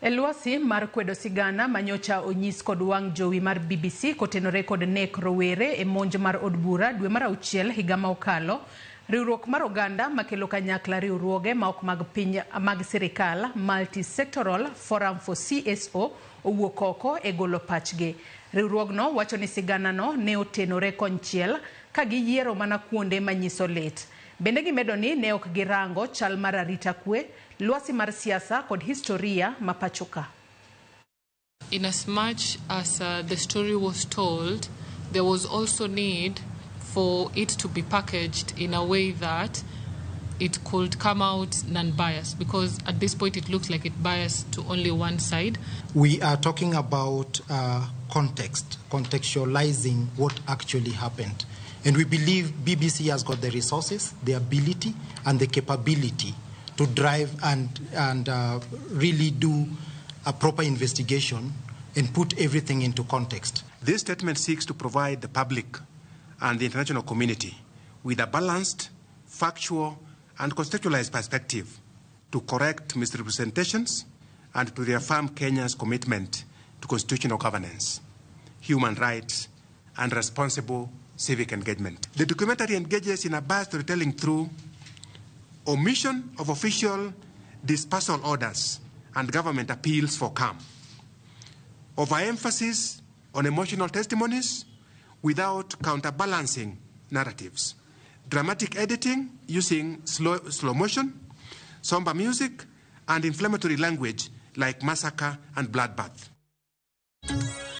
E lwasi mar kwedo sigana manyocha onyis kod wang' jowi mar BBC kotenore kod nek rowere e monj mar od bura dwe mar auchiel higa ma okalo, riwruok mar oganda makelo kanyakla riwruoge ma ok mag piny mag sirikal Multi-Sectoral Forum for CSO owuok oko e golo pachgi. Riwruogno wacho ni siganano ne otenore konchiel ka giyiero mana kuonde manyiso lit. Bende gimedo ni ne ok girango chal mar arita kwe, lwasi mar siasa kod historia ma pacho ka. In as much as the story was told, there was also need for it to be packaged in a way that it could come out non-biased, because at this point it looks like it biased to only one side. We are talking about context, contextualizing what actually happened. And we believe BBC has got the resources, the ability, and the capability to drive and really do a proper investigation and put everything into context. This statement seeks to provide the public and the international community with a balanced, factual, and contextualized perspective to correct misrepresentations and to reaffirm Kenya's commitment to constitutional governance, human rights, and responsible civic engagement. The documentary engages in a biased storytelling through omission of official dispersal orders and government appeals for calm, overemphasis on emotional testimonies without counterbalancing narratives, dramatic editing using slow motion, somber music, and inflammatory language like massacre and bloodbath.